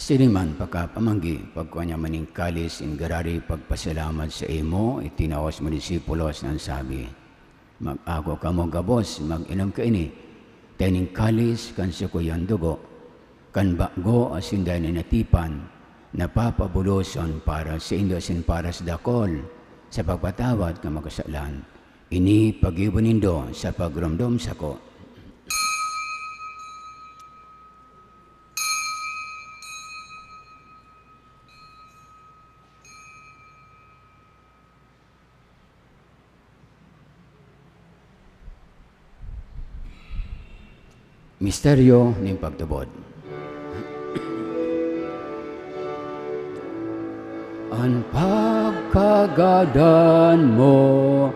Siring man, pakapamanggi, pagkua niya man nin kalis, nin giraray pagpasalamat saimo, itinaos mo disipulos na nagsabi, "Mag-ako kamo gabos, mag-inom kaini, ta ining kalis kan sakuyang dugo, kan bago asin daing na natipan, na papabuloson para saindo asin para sa dakul, sa pagpatawad kan mga kasalan. Ini paggibo nindo sa pagromdom sako." Misteryo nin pagtubod. An pagkagadan mo,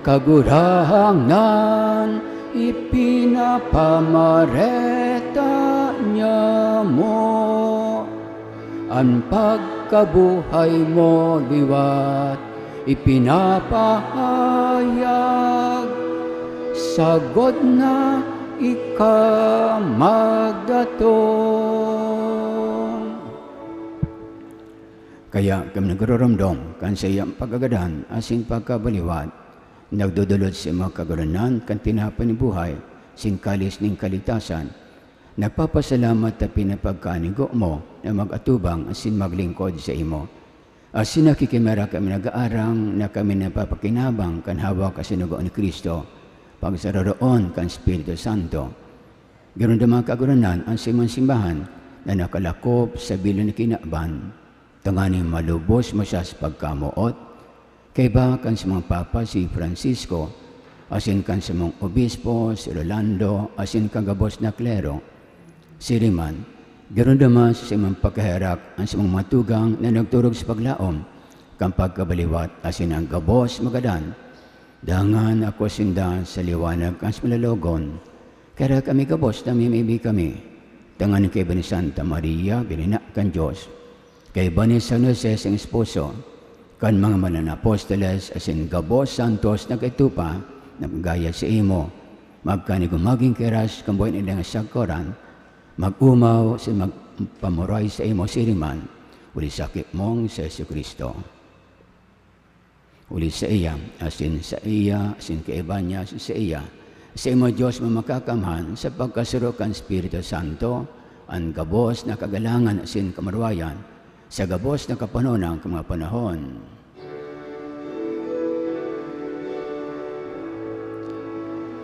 Kagurangnan, ipinapamareta niamo. An pagkabuhay mo liwat Ipinapahayag, sagod na ika magdatong. Kaya kami nagururumdom kan saiyang pagkagadan asin pagkabaliwat, nagdodolot sa imo kagurangnan kan tinapay nin buhay, asin kalis nin kaligtasan. Nagpapasalamat ta pinapagkanigo mo na mag-atubang asin maglingkod saimo. Asin nakikimera kami nag-aarang na kami napapakinabang kan hawak asin dugo ni Cristo, pagsaroroon kan Espiritu Santo. Giromdoma, Kagurangnan, an saimong simbahan na nakalakop sa bilog na kinaban, tanganing malubos mo siya sa pagkamoot, kaiba kan samong Papa si Francisco, asin kan samong Obispo si Rolando, asin kan gabos na klero. Siring man, giromdoma sa saimong pagkaherak an samong mga tugang na nagturog sa paglaom kan pagkabaliwat asin an gabos magadan. Dangan ako sinda sa liwanag kan malalogon. Kaya kami gabos na mimibi kami, tanganing kaiba ni Santa Maria, Birhen kan Dios, kaiba ni San Jose, saiyang esposo, kan mga banal na apostoles asin gabos santos na nagkatupa na gaya saimo, magkanigo magin kiras kan buhay na ilang sagkoran, mag-omaw sa magpamuray saimo siring man, huli sa sakit mong si Jesu-Cristo. Huli saiya, asin saiya, asin kaiba niya, asin saiya, saimo, Dios, Ama Makakamhan, sa pagkasaro kan Espiritu Santo, an gabos na kagalangan asin kamarwayan, sa gabos na kapanonan kan mga panahon.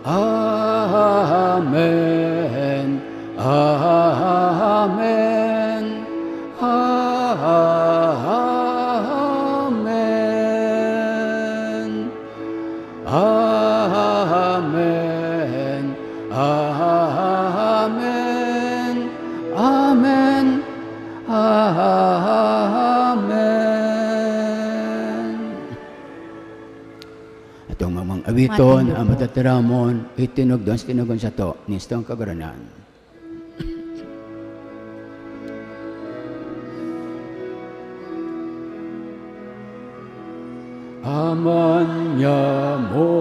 Amen. Amen. Amen. Amen. Amen. Amen. Atong mga awiton, Matinog. Ang matataramon, itinugdon sa tinugon sato, nistong kaguranan. Ama niamo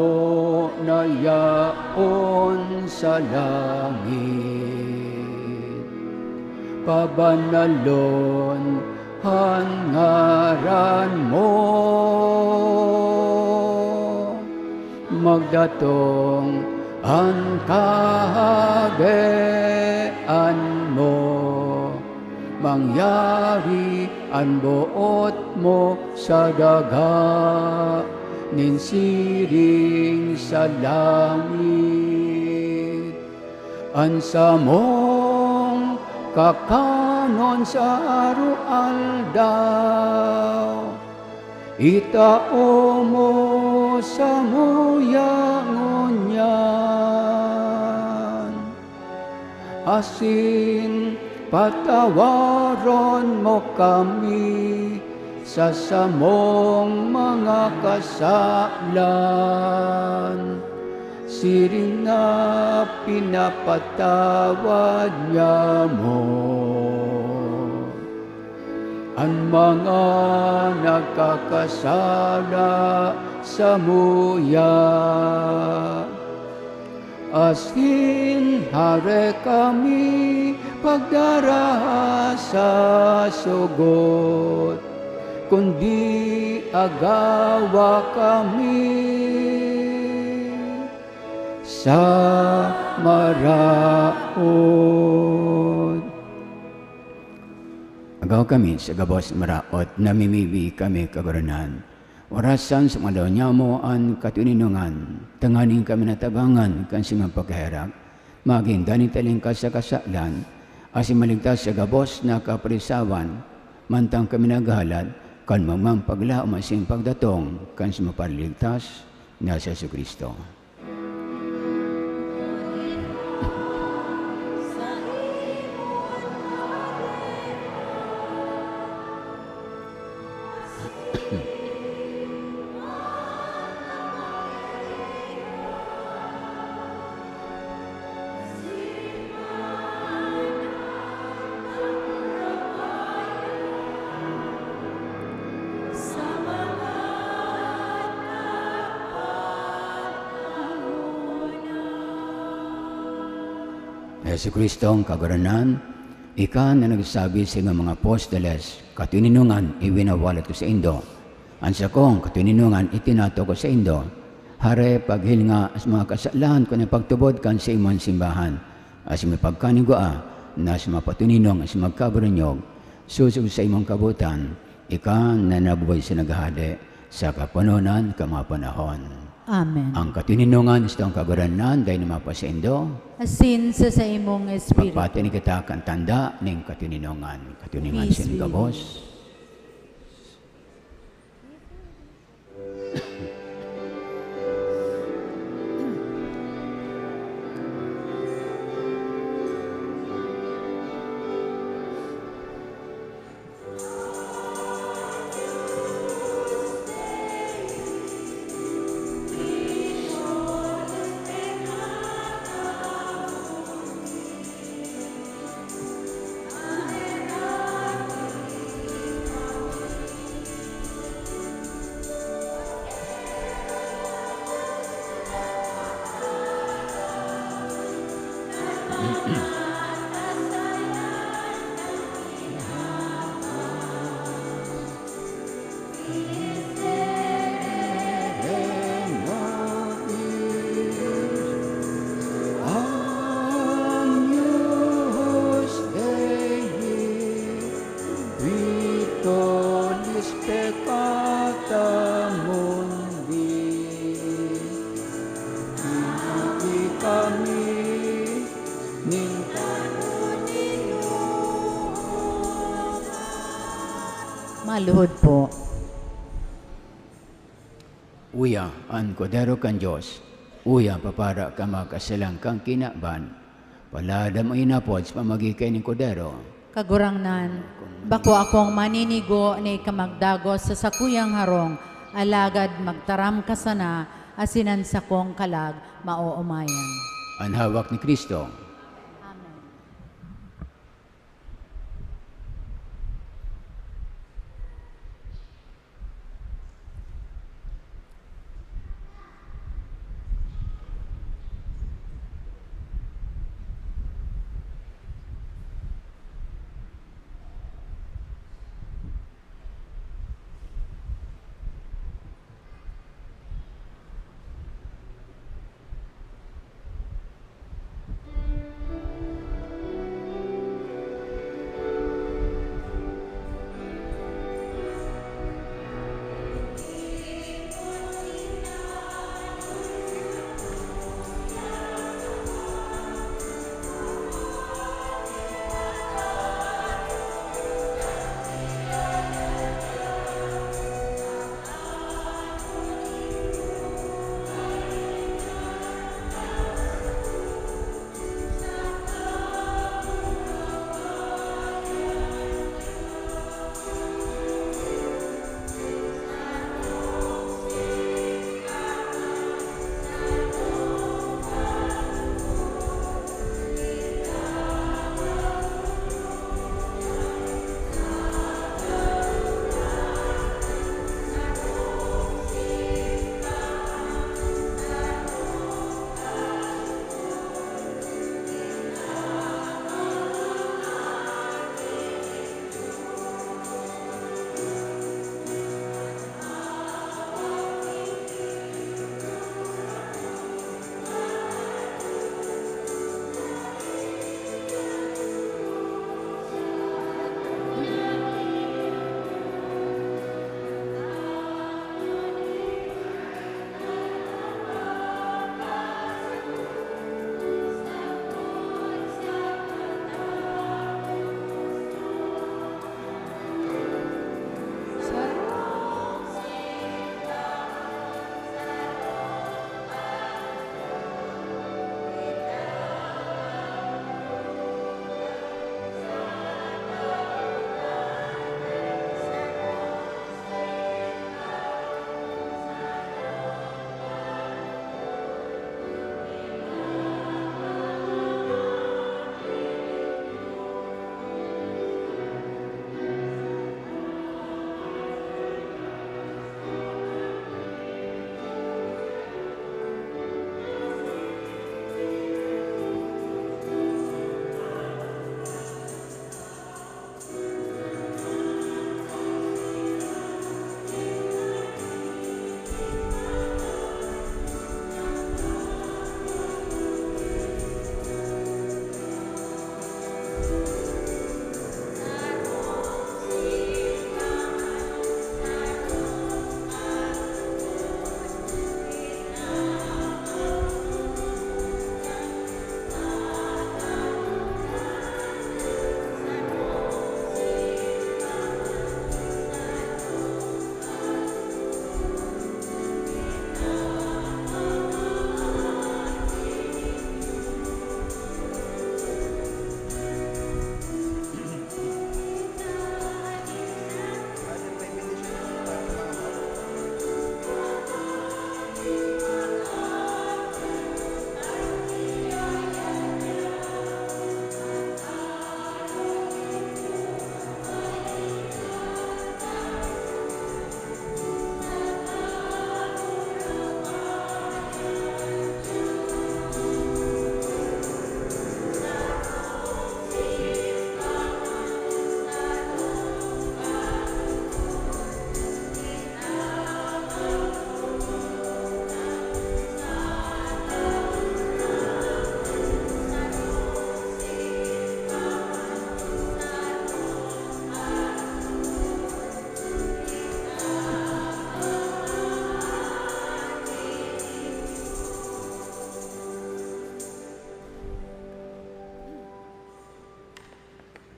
na yaon sa langit, pabanalon an ngaran mo. Magdatong an kahadean mo, mangyari an boot mo sa daga nin siring sa langit. An samong kakanon sa aroaldaw, itao mo samuya ngunyan, asin patawaron mo kami sa samong mga kasalan, siring na pinapatawad niamo an mga nagkakasala samuya. Asin hare kami pagdaraha sa sugot, kundi agawa kami sa maraot. Agawa kami sa gabos maraot, namimibi kami, Kagurangnan. Orasan sa mga aldaw niamo an katoninongan, tanganing kami natabangan kan simong pagkaherak, magin dai nin talingkas sa kasalan, asin maligtas sa gabos na kapalisawan, mantang kami naghahalat kan magmang paglaom asin pagdatong kan simong Paraligtas na si Jesu-Cristo. Jesu-Cristong Kagurangnan, ika na nagsabi sa imong mga apostoles, "Katoninongan iwinawalat ko saindo, an sakong katoninongan itinataw ko saindo." Hare, paghilinga sa mga kasalan ko na ipagtubod kan sa imong simbahan, asin may pagkanigwaa na sa mga patuninong asin magkabaranyog, sosog sa imong kabotan, ika na nabubuhay sa naghahade sa kapunonan kan mga panahon. Amen. Ang katoninongan sa Kagurangnan dai na mapasaindo. Asin sa saimong espiritu. Magpatini kita kan tanda ning katoninongan. Katoninongan Peace sin be with gabos. You. Agnus Dei, qui tollis peccata mundi, pighi kami nin Maluhod po. Uya, an Kordero kan Dios. Uya, papara kan mga kasalan kan kinaban. Palad an mayo inapod sa pamagikay nin Kordero. Kagurangnan, bako akong maninigo na ika magdagos sa sakuyang harong, alagad magtaram ka sana, asin an sakong kalag maoomayan. An hawak ni Cristo. Amen.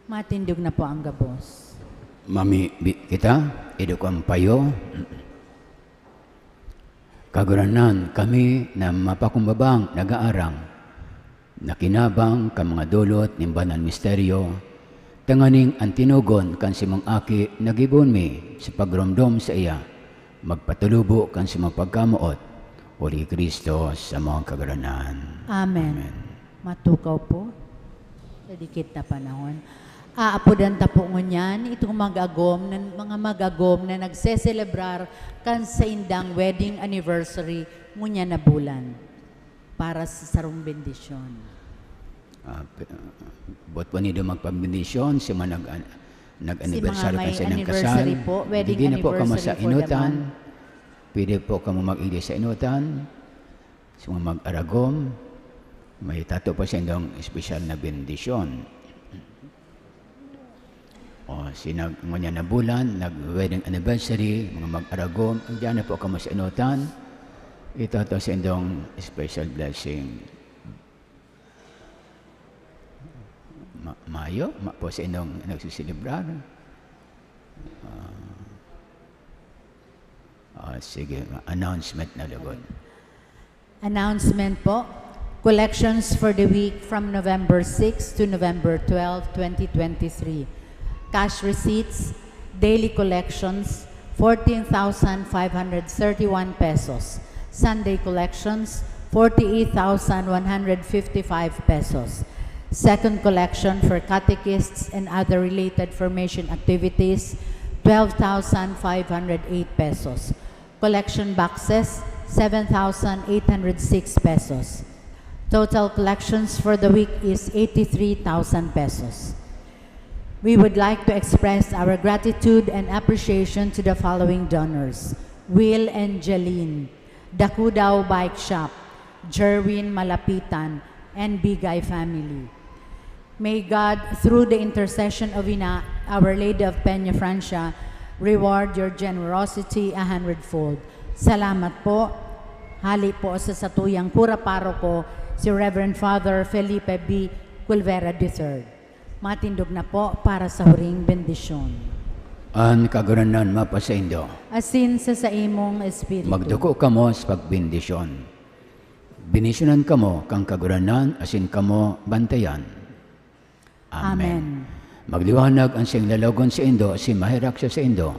Matindog na po ang gabos. Mamibi kita, idukang payo. Kagurangnan, kami na mapakumbabang nag-aarang, nakinabang kan mga dolot nin banal misteryo, tanganing an tinugon kan simong Aki na gibohon mi sa pagromdom saiya, magpatulubo kan simong pagkamoot, huli ki Cristo samong Kagurangnan. Amen. Amen. Matukaw po sa dikit na panahon. Aapodan ta po ngunyan itong mag-agom na, mga mag-agom na nagseselebrar kan saindang wedding anniversary ngunyan na bulan para sa sarong bendisyon. Ah, pe-, ah, boot po nindo magpabendisyon sa mga nag-, nag-anniversary kan saindang kasal. Si mga may anniversary po, wedding anniversary for the month. Digdi na po kamo sa enotan. Pwede po kamo mag-igdi sa enotan. Sa mga mag-aragom, may tato pa saindong espesyal na bendisyon. O, si nag-, ngunyan na bulan, nag-wedding anniversary, mga mag-aragom, diyan na po kamo sa enotan. Ito, ito saindong special blessing. Ma-, mayo, ma-, po saindong nagsiselebrar. Ah, ah, sige, announcement na lugod. Announcement po. Collections for the week from November six to November twelve, twenty twenty-three. Cash receipts, daily collections, fourteen thousand five hundred thirty-one pesos. Sunday collections, forty-eight thousand one hundred fifty-five pesos. Second collection for catechists and other related formation activities, twelve thousand five hundred eight pesos. Collection boxes, seven thousand eight hundred six pesos. Total collections for the week is eighty-three thousand pesos. We would like to express our gratitude and appreciation to the following donors: Will and Jeline, Dakudao Bike Shop, Jerwin Malapitan, and Bigay family. May God, through the intercession of Ina, Our Lady of Peña Francia, reward your generosity a hundredfold. Salamat po. Hali po sa satuyang kura paroko, si Reverend Father Felipe B. Culvera the third. Matindog na po para sa huring bendisyon. An Kagurangnan mapasaindo. Asin sa saimong espiritu. Magduko kamo sa pagbendisyon. Bendisyonan kamo kan Kagurangnan asin kamo bantayan. Amen. Amen. Magliwanag an saiyang lalawogon saindo asin maherak siya saindo.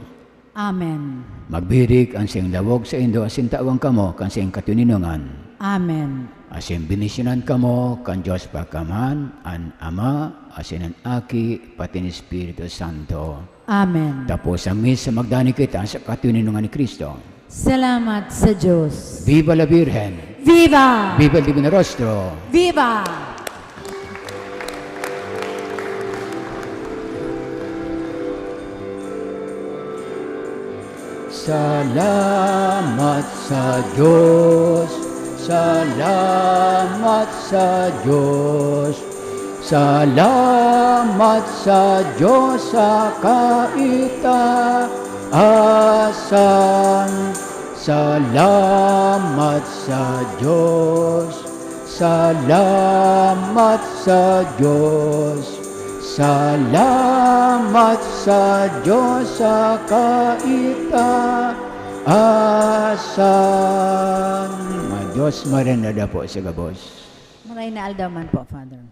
Amen. Magbirik an saiyang lawog saindo asin tawan kamo kan saiyang katoninongan. Amen. Asin bendisyonan kamo kan Dios Pagkaamahan, an Ama, asin an Aki, pati an Espiritu Santo. Amen. Taposan mi sa magdanay kita sa katoninongan ni Cristo. Salamat sa Diyos. Viva la Virgen! Viva! Viva el Divino Rostro! Viva! Salamat sa Diyos, salamat sa Diyos, salamat sa Diyos sa kaitaasan. Salamat sa Diyos, salamat sa Diyos, salamat sa Diyos sa kaitaasan. Mga Diyos, marhay na dapo sa gabos. Maray na aldaw man po, Father.